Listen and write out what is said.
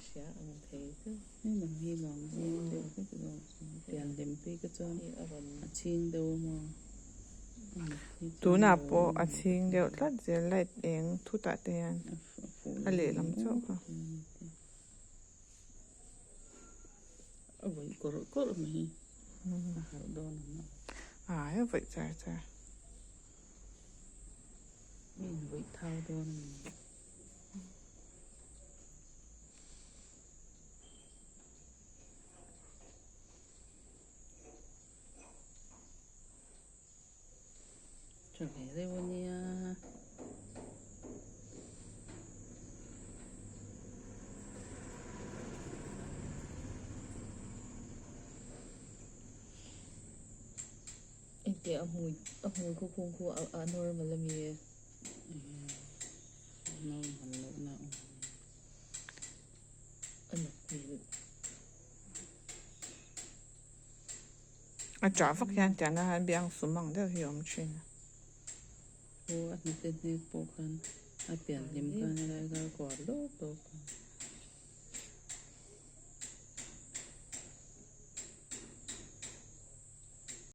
hria ang thei deuh. Hei lam hi lang zing deuh hlek zawk chu pian lem phei ka chuan a chhing deuh a maw a mit hi chu Tunah pawh a chhing deuh tlat zel light eng thutah te hian a lehlam chauh kha. A vawih kawrh kawrh mai hi a harh dawn ang a. Ai a vawih char char. Mi in vawih thau dawn a ni. Tha ve deuh a nia. Engtia a hmui a hmui khu khung khu a normal a mi e. Normal loh na awm. A nak hmel. A chah vak hian tiahna hian biang sum ang deuh hi a awm thin a. Aw a hnute hnek pawh khan a pian hlim khan a lai kha a kual dawk dawk a.